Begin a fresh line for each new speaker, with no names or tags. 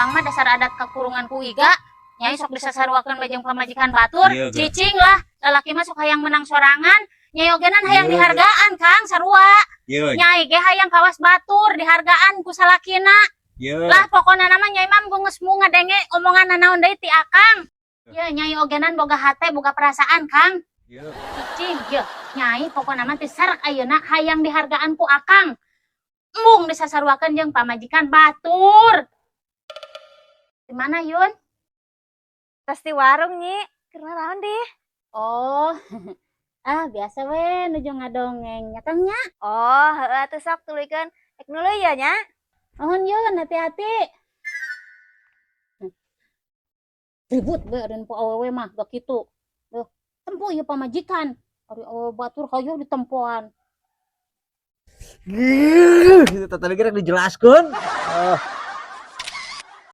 Akang mah dasar adat kakurungan ku iga. Nyai sok disasaruakeun bae jeung pamajikan batur.
Iya, Ga.
Cicing lah, lalaki mah sok hayang menang sorangan. Nyai ogenan hayang
Iya.
dihargaan, Kang, sarua.
Iya,
Nyai ge hayang kawas batur dihargaan ku salakina.
Iya.
Lah, pokona nama nyai mah geus mau ngadenge omongan naon deui ti Akang. Ya, nyai ogenan boga hate, boga perasaan, Kang.
Iya.
Cicing, ye, nyai pokona mah ti sarak ayeuna hayang dihargaan ku Akang. Embung disasaruakeun jeung pamajikan batur. Di mana, Yun?
Tos di warung, Nyi. Keur naon di?
Oh. Ah, biasa we nuju ngadongeng nya, Kang, nya.
Oh, heeh atuh, sok tuluykeun. Rek nuluy ya nya.
Nuhun, Yun, hati-hati. Ribut we eureun po awewe mah gak kitu. Duh, tempo ieu pamajikan. Ari awewe batur hayo ditempoan.
Gih, itu tadi kira dijelaskan. Oh.